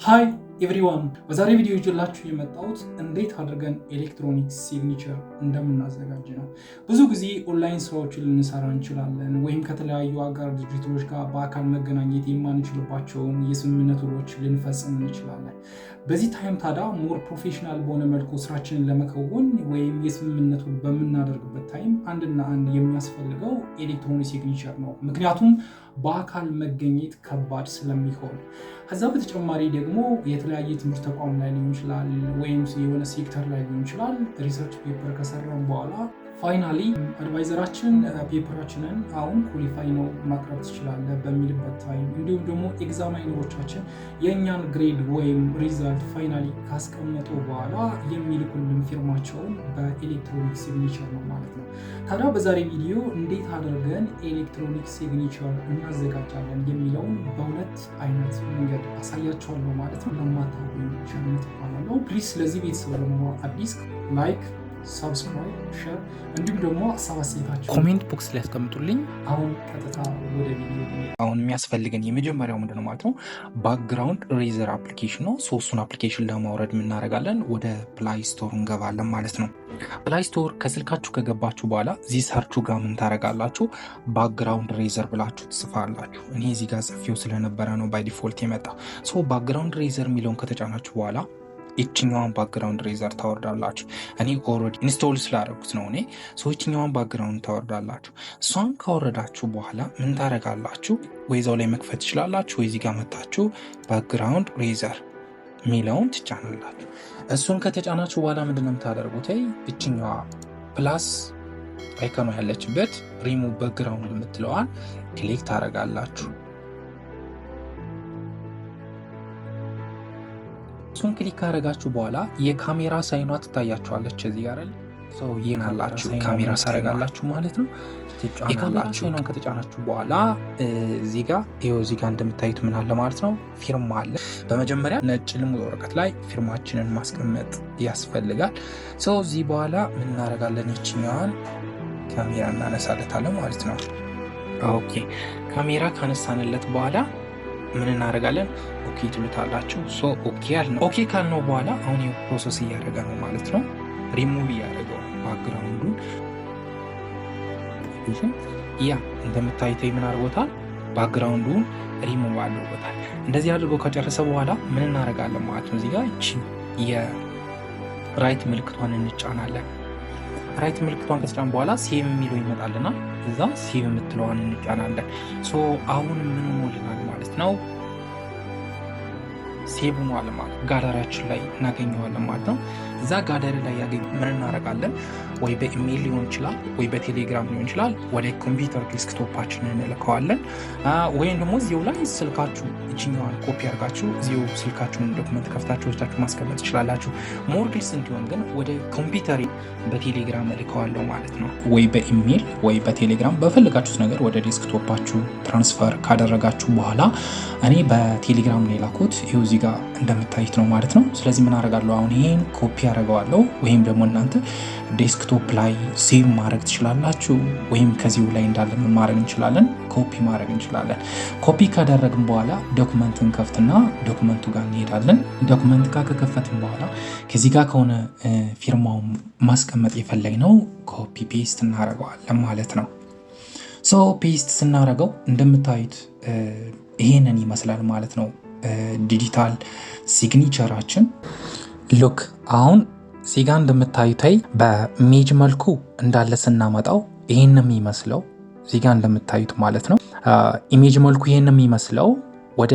Hi everyone፣ በዛሬ ቪዲዮ ይዤላችሁ የመጣሁት እንዴት አድርገን electronic signature እንደምናዘጋጅ ነው። ብዙ ጊዜ ኦንላይን ስራዎችን ልንሰራ እንችላለን፣ ወይም ከተለያዩ አጋር ድርጅቶች ጋር በአካል መገናኘት የማንችልባቸውን የስምምነት ውሎች ልንፈጽም እንችላለን። በዚህ time ታዲያ more professional በሆነ መልኩ ስራችንን ለመከወን ወይም የስምምነት ውል በምናደርግበት time አንድና አንድ የሚያስፈልገው electronic signature ነው። ምክንያቱም በአካል መገኘት ከባድ ስለሚሆን። ከዛ በተጨማሪ ደግሞ የተለያየ ትምህርት ተቋም ላይ ሊሆን ይችላል፣ ወይም የሆነ ሴክተር ላይ ሊሆን ይችላል። Research paper ከሰራን በኋላ finally advisor ኣችን paper ኣችንን አሁን qualify ነው፣ ማቅረብ ትችላለህ በሚልበት time፣ እንዲሁም ደግሞ examiner ኦቻችን የእኛን grade ወይም result finally ካስቀመጡ በኋላ የሚልኩልን ፊርማቸውን በ electronic signature ነው ማለት ነው። ታዲያ በዛሬ ቪዲዮ እንዴት አድርገን electronic signature እናዘጋጃለን የሚለውን በሁለት አይነት መንገድ አሳያችኋለሁ ማለት ነው። ለማታውቁኝ ቸርነት እባላለሁ። Please ለዚህ ቤተሰብ ደግሞ አዲስ like፣ subscribe፣ share እንዲሁም ደግሞ ሀሳብ አስተያየታችሁ comment box ላይ ያስቀምጡልኝ። አሁን ቀጥታ ወደ ቪዲዮ። አሁን የሚያስፈልገን የመጀመሪያው ምንድነው ማለት ነው? Background Eraser application ነው። So እሱን application ለማውረድ የምናደርጋለን ወደ Play Store እንገባለን ማለት ነው። Play Store ከስልካችሁ ከገባችሁ በኋላ እዚህ search ኡ ጋር ምን ታደርጋላችሁ? Background Eraser ብላችሁ ትጽፋላችሁ። እኔ እዚህ ጋር ጽፌው ስለነበረ ነው by default የመጣው። So Background Eraser የሚለውን ከተጫናችሁ በኋላ ይችኛዋን Background Eraser ታወርዳላችሁ። እኔ already install ስላደረጉት ነው እኔ። So ይችኛዋን background ታወርዳላችሁ። እሷን ካወረዳችሁ በኋላ ምን ታደርጋላችሁ? ወይ እዛው ላይ መክፈት ትችላላችሁ፣ ወይ እዚህ ጋር መታችሁ Background Eraser የሚለውን ትጫናላችሁ። እሱን ከተጫናችሁ በኋላ ምንድን ነው የምታደርጉት? ይችኛዋ plus icon ኗ ያለችበት ሪሙቭ ባክግራውንድ የምትለዋን click ታደርጋላችሁ። እሱን click ካደረጋችሁ በኋላ የካሜራ sign ኗ ትታያችኋለች እዚህ ጋር አይደል? So ይናላችሁ ካሜራ ሳረጋላችሁ ማለት ነው። የካሜራ sign ኗን ከተጫናችሁ በኋላ እዚህ ጋር ይኸው እዚህ ጋር እንደምታዩት ምን አለ ማለት ነው? ፊርማ አለ። በመጀመሪያ ነጭ ልሙጥ ወረቀት ላይ ፊርማችንን ማስቀመጥ ያስፈልጋል። So እዚህ በኋላ ምን እናደርጋለን? ይችኛዋን ካሜራ እናነሳለታለን ማለት ነው። Okay፣ ካሜራ ካነሳንለት በኋላ ምን እናደርጋለን? Okay ትሉታላችሁ። So okay ያልነው፣ okay ካልነው በኋላ አሁን process እያደረገ ነው ማለት ነው። ሪሙቭ እያደረገው background ኡን። ያ እንደምታዩት ምን አድርጎታል? ባክግራውንዱን ሪሙቭ አድርጎታል። እንደዚህ አድርጎ ከጨረሰ በኋላ ምን እናደርጋለን ማለት ነው? እዚህ ጋር እቺ የ right ምልክቷን እንጫናለን። Right ምልክቷን ከተጫን በኋላ save የሚለው ይመጣልና እዛ save የምትለዋን እንጫናለን። So አሁን ምን ሆኖልናል ማለት ነው? Save ሆኗል ማለት ጋለሪያችን ላይ እናገኘዋለን ማለት ነው። እዛ ጋለሪ ላይ ያገኝ ምን እናደርጋለን? ወይ በኢሜይል ሊሆን ይችላል፣ ወይ በቴሌግራም ሊሆን ይችላል። ወደ ኮምፒውተር desktop ኣችን እንልከዋለን። ወይም ደግሞ እዚሁ ላይ ስልካችሁ እችኛዋን ኮፒ አድርጋችሁ እዚሁ ስልካችሁን document ከፍታችሁ ወስዳችሁ ማስቀመጥ ትችላላችሁ። More ግልጽ እንዲሆን ግን ወደ ኮምፒውተር በቴሌግራም እልከዋለሁ ማለት ነው። ወይ በኢሜይል ወይ በቴሌግራም በፈለጋችሁት ነገር ወደ desktop ኣችሁ transfer ካደረጋችሁ በኋላ እኔ በቴሌግራም ነው የላኩት። ይኸው እዚህ ጋር እንደምታዩት ነው ማለት ነው። ስለዚህ ምን አደርጋለሁ? አሁን ይሄን ኮፒ አደርገዋለሁ። ወይም ደግሞ እናንተ desktop ላይ save ማድረግ ትችላላችሁ። ወይም ከዚሁ ላይ እንዳለ ምን ማድረግ እንችላለን? ኮፒ ማድረግ እንችላለን። ኮፒ ካደረግን በኋላ document ን ከፍትና document ኡ ጋር እንሄዳለን። Document ጋር ከከፈትን በኋላ ከዚህ ጋር ከሆነ ፊርማውን ማስቀመጥ የፈለግነው copy paste እናደርገዋለን ማለት ነው። So paste ስናደርገው እንደምታዩት ይሄንን ይመስላል ማለት ነው። Digital signature ኣችን look አሁን እዚህ ጋር እንደምታዩት በ image መልኩ እንዳለ ስናመጣው ይሄን ነው የሚመስለው። እዚህ ጋር እንደምታዩት ማለት ነው። Image መልኩ ይሄን ነው የሚመስለው። ወደ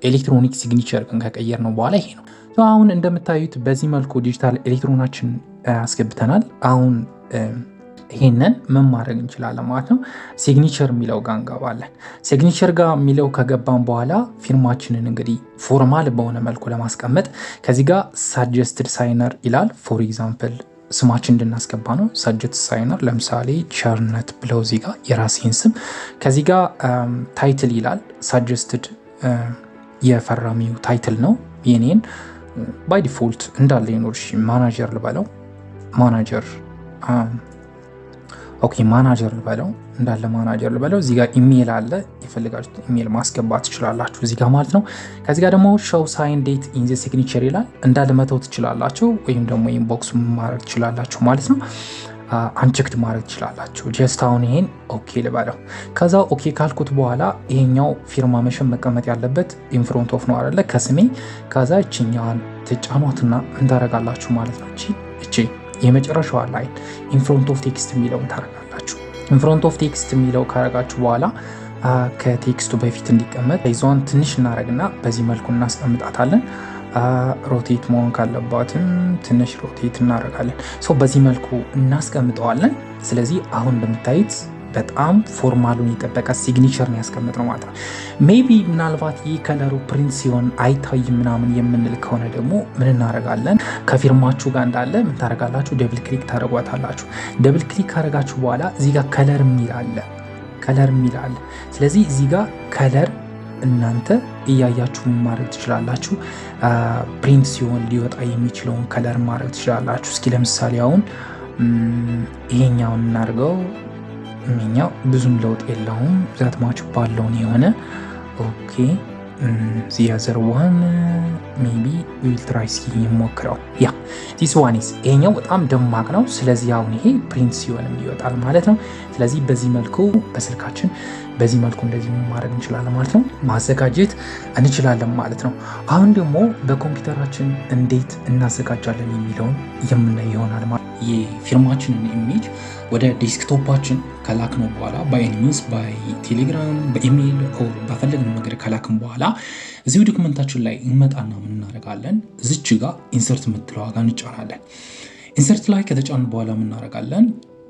electronic signature ግን ከቀየርነው በኋላ ይሄ ነው። አሁን እንደምታዩት በዚህ መልኩ ዲጂታል ኤሌክትሮናችን አስገብተናል። አሁን ይሄንን ምን ማድረግ እንችላለን ማለት ነው? Signature የሚለው ጋር እንገባለን። Signature ጋር የሚለው ከገባን በኋላ ፊርማችንን እንግዲህ formal በሆነ መልኩ ለማስቀመጥ ከዚህ ጋር suggested signer ይላል። For example ስማችን እንድናስገባ ነው። Suggest signer ለምሳሌ ቸርነት ብለው እዚህ ጋር የራሴን ስም፣ ከዚህ ጋር title ይላል። Suggested የፈራሚው title ነው። የኔን by default እንዳለ ይኖር፣ ማናጀር ልበለው፣ ማናጀር Okay, manager ልበለው፣ እንዳለ ማናጀር ልበለው። እዚህ ጋር ኢሜል አለ፣ የፈለጋችሁት ኢሜል ማስገባት ትችላላችሁ እዚህ ጋር ማለት ነው። ከዚህ ጋር ደግሞ show sign date in the signature ይላል። እንዳለ መተው ትችላላችሁ፣ ወይም ደግሞ ይህን box ማድረግ ትችላላችሁ ማለት ነው። Unchecked ማድረግ ትችላላችሁ። Just አሁን ይሄን okay ልበለው። ከዛ okay ካልኩት በኋላ ይሄኛው ፊርማ መሸም መቀመጥ ያለበት in front of ነው አይደለ? ከስሜ። ከዛ እችኛዋን ትጫኗትና ምን ታደርጋላችሁ ማለት ነው። እቺ የመጨረሻዋ line in front of text የሚለውን ታደርጋላችሁ። In front of text የሚለው ካረጋችሁ በኋላ ከ text ኡ በፊት እንዲቀመጥ ይዟን ትንሽ እናደርግና በዚህ መልኩ እናስቀምጣታለን። Rotate መሆን ካለባትም ትንሽ rotate እናደርጋለን። So በዚህ መልኩ እናስቀምጠዋለን። ስለዚህ አሁን እንደምታዩት በጣም formal ኡን የጠበቀ signature ነው ያስቀመጥነው ማለት ነው። Maybe ምናልባት ይህ color ኡ print ሲሆን አይታይም ምናምን የምንል ከሆነ ደግሞ ምን እናደርጋለን? ከፊርማችሁ ጋር እንዳለ ምን ታደርጋላችሁ? Double click ታደርጓታላችሁ። Double click ካደረጋችሁ በኋላ እዚህ ጋር color የሚል አለ፣ color የሚል አለ። ስለዚህ እዚህ ጋር color እናንተ እያያችሁ ማድረግ ትችላላችሁ። Print ሲሆን ሊወጣ የሚችለውን color ማድረግ ትችላላችሁ። እስኪ ለምሳሌ አሁን ይሄኛውን እናድርገው። ይሄኛው ብዙም ለውጥ የለውም፣ that much ባለውን የሆነ። Okay, the other one maybe we'll try፣ እስኪ ሞክረው። Yeah, this one is ይሄኛው በጣም ደማቅ ነው። ስለዚህ አሁን ይሄ print ሲሆንም ይወጣል ማለት ነው። ስለዚህ በዚህ መልኩ በስልካችን በዚህ መልኩ እንደዚህ ማድረግ እንችላለን ማለት ነው፣ ማዘጋጀት እንችላለን ማለት ነው። አሁን ደግሞ በኮምፒውተራችን እንዴት እናዘጋጃለን የሚለውን የምናይ ይሆናል ማለት። የፊርማችንን image ወደ desktop ኣችን ከላክነው በኋላ by any means፣ በቴሌግራም፣ በኢሜይል፣ በፈለግነው ነገር ከላክን በኋላ እዚሁ document ኣችን ላይ እንመጣና ምን እናደርጋለን? እዚች ጋር insert የምትለዋ ጋር እንጫናለን። Insert ላይ ከተጫን በኋላ ምን እናደርጋለን?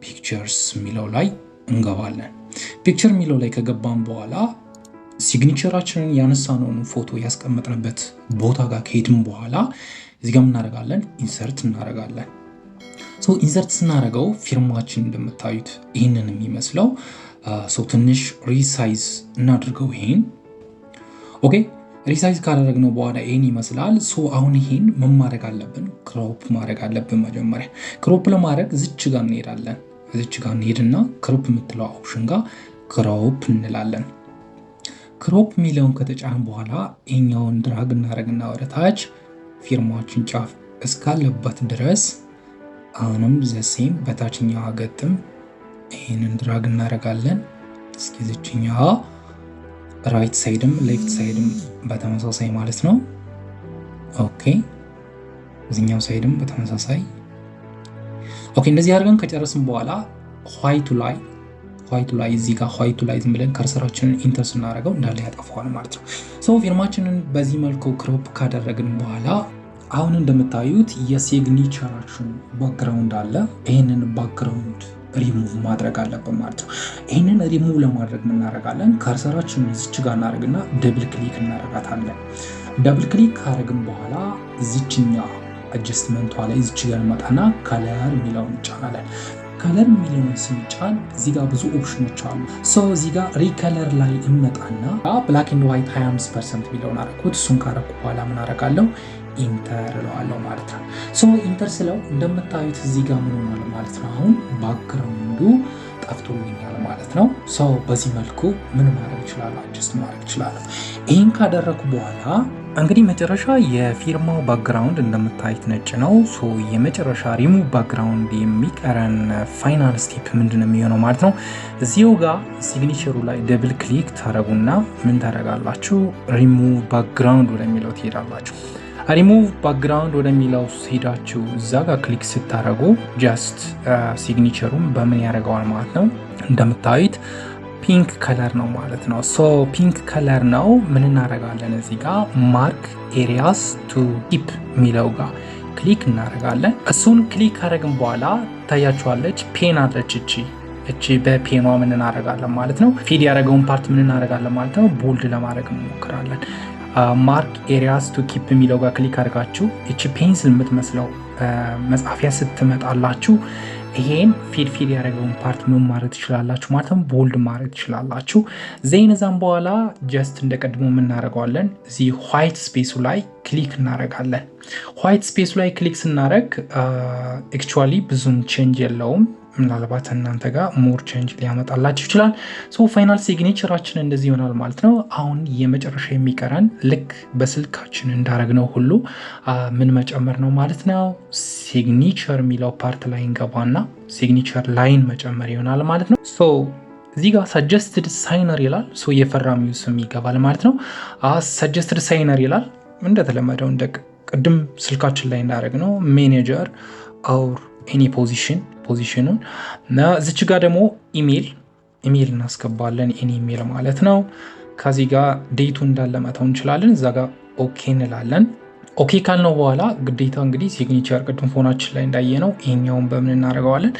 Pictures የሚለው ላይ እንገባለን። Picture የሚለው ላይ ከገባን በኋላ signature ኣችንን ያነሳነውን ፎቶ ያስቀመጥንበት ቦታ ጋር ከሄድን በኋላ እዚህ ጋር እናደርጋለን፣ insert እናደርጋለን። Insert ስናደርገው ፊርማችን እንደምታዩት ይህንን የሚመስለው። So ትንሽ resize እናድርገው ይሄን። Okay, resize ካደረግነው በኋላ ይህን ይመስላል። So አሁን ይሄን ምን ማድረግ አለብን? Crop ማድረግ አለብን። መጀመሪያ crop ለማድረግ ዝች ጋር እንሄዳለን። ዝች ጋር እንሄድና crop የምትለው option ጋር crop እንላለን። Crop የሚለውን ከተጫን በኋላ ይሄኛውን drag እናደርግና ወደ ታች ፊርማችን ጫፍ እስካለበት ድረስ፣ አሁንም the same በታችኛዋ ገጥም ይህንን drag እናደርጋለን። እስኪ ዝችኛዋ right side ም left side ም በተመሳሳይ ማለት ነው። Okay, እዚኛው side ም በተመሳሳይ። Okay, እንደዚህ አድርገን ከጨረስን በኋላ white ኡ ላይ እዚህ ጋር white ኡ ላይ ዝም ብለን cursor ኣችንን enter ስናደርገው እንዳለ ያጠፋዋል ማለት ነው። So ፊርማችንን በዚህ መልኩ crop ካደረግን በኋላ አሁን እንደምታዩት የ signature ኣችን background አለ። ይህንን ባክግራውንድ ሪሙቭ ማድረግ አለብን ማለት ነው። ይህንን ሪሙቭ ለማድረግ እናደርጋለን? Cursor ኣችንን እዚች ጋር እናደርግና double click እናደርጋታለን። Double click ካደረግን በኋላ እዚችኛ adjustment ኧ ላይ እዚች ጋር እንመጣና color የሚለውን እንጫናለን። Color የሚለውን ስንጫን እዚህ ጋር ብዙ ኦፕሽኖች አሉ። So እዚህ ጋር recolor ላይ እንመጣና black and white 25% የሚለውን አረኩት። እሱን ካረኩ በኋላ ምን አረጋለሁ? Enter እለዋለሁ ማለት ነው። So enter ስለው እንደምታዩት እዚህ ጋር ምን ሆኗል ማለት ነው። አሁን background ኡ ጠፍቶልኛል ማለት ነው። So በዚህ መልኩ ምን ማድረግ እችላለሁ? Adjust ማድረግ እችላለሁ። ይህን ካደረኩ በኋላ እንግዲህ መጨረሻ የፊርማው background እንደምታዩት ነጭ ነው። ሶ የመጨረሻ ሪሙቭ ባክግራውንድ የሚቀረን final step ምንድን ነው የሚሆነው ማለት ነው። እዚሁ ጋር signature ኡ ላይ double click ታደረጉና ምን ታደረጋላችሁ? ሪሙቭ ባክግራውንድ ወደሚለው ትሄዳላችሁ። ሪሙቭ ባክግራውንድ ወደሚለው ሄዳችሁ እዛ ጋር click ስታደረጉ just signature ኡን በምን ያደርገዋል ማለት ነው። እንደምታዩት pink color ነው ማለት ነው። So pink color ነው። ምን እናደርጋለን? እዚህ ጋር mark areas to keep የሚለው ጋር click እናደርጋለን። እሱን click ካደረግን በኋላ ታያችኋለች፣ pen አለች እቺ። በ pen ኗ ምን እናደርጋለን ማለት ነው? Fade ያደረገውን part ምን እናደርጋለን ማለት ነው? Bold ለማድረግ እንሞክራለን። Mark areas to keep የሚለው ጋር click አድርጋችሁ እቺ pencil የምትመስለው መጻፊያ ስትመጣላችሁ ይሄን fade ያደረገውን part ምን ማድረግ ትችላላችሁ ማለት ነው፣ bold ማድረግ ትችላላችሁ። Then እዛም በኋላ just እንደ ቀድሞ የምናደርገዋለን፣ እዚህ white space ኡ ላይ click እናደርጋለን። White space ኡ ላይ click ስናደርግ actually ብዙም change የለውም። ምናልባት እናንተ ጋር more change ሊያመጣላችሁ ይችላል። So final signature ኣችን እንደዚህ ይሆናል ማለት ነው። አሁን የመጨረሻ የሚቀረን ልክ በስልካችን እንዳረግነው ሁሉ ምን መጨመር ነው ማለት ነው። Signature የሚለው part ላይ እንገባና signature line መጨመር ይሆናል ማለት ነው። So እዚህ ጋር suggested signer ይላል። So የፈራሚው ስም ይገባል ማለት ነው። Suggested signer ይላል። እንደተለመደው እንደ ቅድም ስልካችን ላይ እንዳደረግነው manager or any position ኑን፣ እዚች ጋር ደግሞ ኢሜል እናስገባለን። Any email ማለት ነው። ከዚህ ጋር date ኡ እንዳለ መተው እንችላለን። እዛ ጋር okay እንላለን። Okay ካልነው በኋላ ግዴታ እንግዲህ signature ቅድም phone ኣችን ላይ እንዳየነው ይሄኛውን በምን እናደርገዋለን?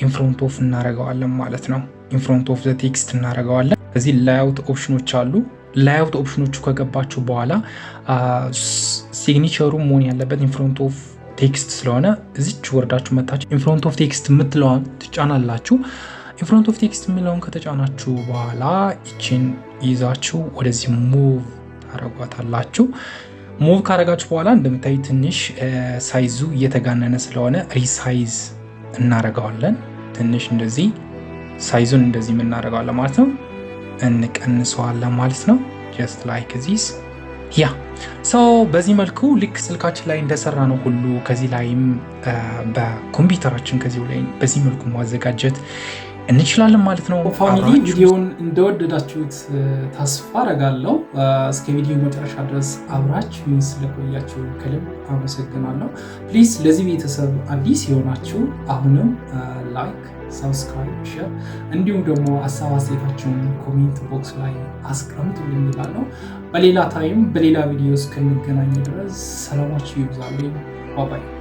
In front of እናደርገዋለን ማለት ነው። In front of the text እናደርገዋለን። እዚህ layout option ኖች አሉ። Layout option ኖቹ ከገባችሁ በኋላ signature ሩ መሆን ያለበት in front of text ስለሆነ እዚች ወርዳችሁ መታችሁ in front of text የምትለዋን ትጫናላችሁ። In front of text የሚለውን ከተጫናችሁ በኋላ ይችን ይዛችሁ ወደዚህ move ታረጓታላችሁ። Move ካረጋችሁ በኋላ እንደምታዩ ትንሽ size ኡ እየተጋነነ ስለሆነ resize እናረገዋለን። ትንሽ እንደዚህ size ኡን እንደዚህ የምናደርገዋለን ማለት ነው። እንቀንሰዋለን ማለት ነው። Just like this, yeah. So በዚህ መልኩ ልክ ስልካችን ላይ እንደሰራነው ሁሉ ከዚህ ላይም በኮምፒውተራችን ከዚሁ ላይ በዚህ መልኩ ማዘጋጀት እንችላለን ማለት ነው። Family፣ ቪዲዮውን እንደወደዳችሁት ተስፋ አረጋለሁ። እስከ ቪዲዮ መጨረሻ ድረስ አብራችሁኝ ስለቆያችሁ ከልብ አመሰግናለሁ። Please ለዚህ ቤተሰብ አዲስ የሆናችሁ አሁንም like፣ subscribe፣ share እንዲሁም ደግሞ ሀሳብ አስተያየታችሁን comment box ላይ አስቀምጡልኝ እላለሁ። በሌላ time በሌላ ቪዲዮ እስክንገናኝ ድረስ ሰላማችሁ ይብዛልኝ። Bye bye.